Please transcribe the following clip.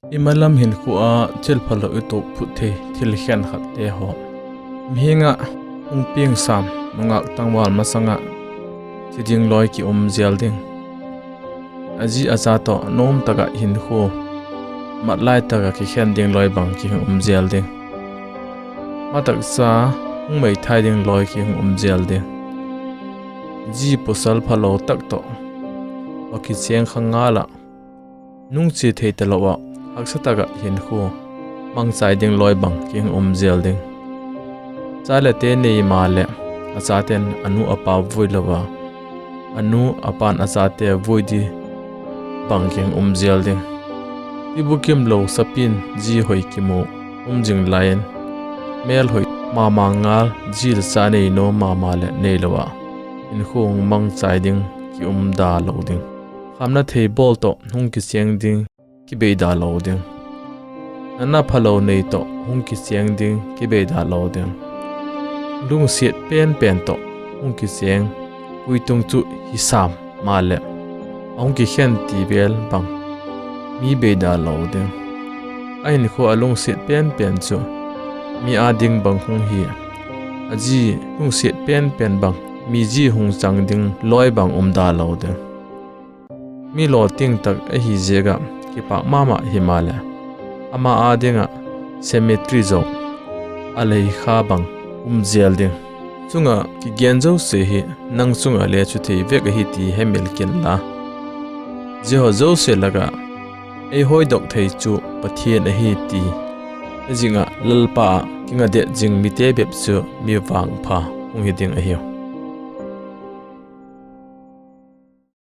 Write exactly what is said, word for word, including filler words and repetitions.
I malam hinkhua ah thil phalo i tuak phut thei thil khenkhatte haw, mihing ah hung piang sam nungak tangval masang ah thi ding lawi ki um zel ding. A zi a cha tawh nuam tak ah hinkhua mat lai tak ah kikhen ding lawi bang ki hung um zel ding. Matakcha hung meithai ding lawi ki hung um zel ding. Zi pawsal phalo tak tawh va kichêng kha ngal ah, nungchia thei talo ah haksa tak ah hinkhua mangchai ding lawi bang ki hung um zel ding. Cha leh te nei maleh, a chate'n a nu a pa vui lo a, a nu a pa'n a chate vui di bang ki hung um zel ding. Ti bukim lo sapi'n zi hoi kimu um zing lai in, mêlhoi ma ma ngal, zi leh cha nei nuam ma ma leh neilo ah, hinkhua hung mangchai ding ki um da lo ding. Khamna thei bawl tawh hung kichêng ding ki bei da lo ding. Natna phalo nei tawh hung kichêng ding ki bei da lo ding. Lungsiat pen pen tawh hung kichêng, kuitung chu hi sam maleh, a hung kikhen ti vel bang mi bei da lo ding. A hinkhua a lungsiat pen pen chu mi â ding bang hung hi, a zi lungsiat pen pen bang mi zi hung chang ding lawi bang um da lo ding. Mi lawting tak ahi ziak ah kipâk ma ma himaleh, ama â ding ah cemetery zo a lei kha bang um zel ding. Chung ah kigen zosia hi nang chung ah le chu thei vek ahi ti hemil kin la. Zia haw zosia lak ah ei hawidok thei chu Pathian ahi ti he zing ah, Lalpa ah kingadet zing mite bep chu mi vangpha hung hi ding ahiu.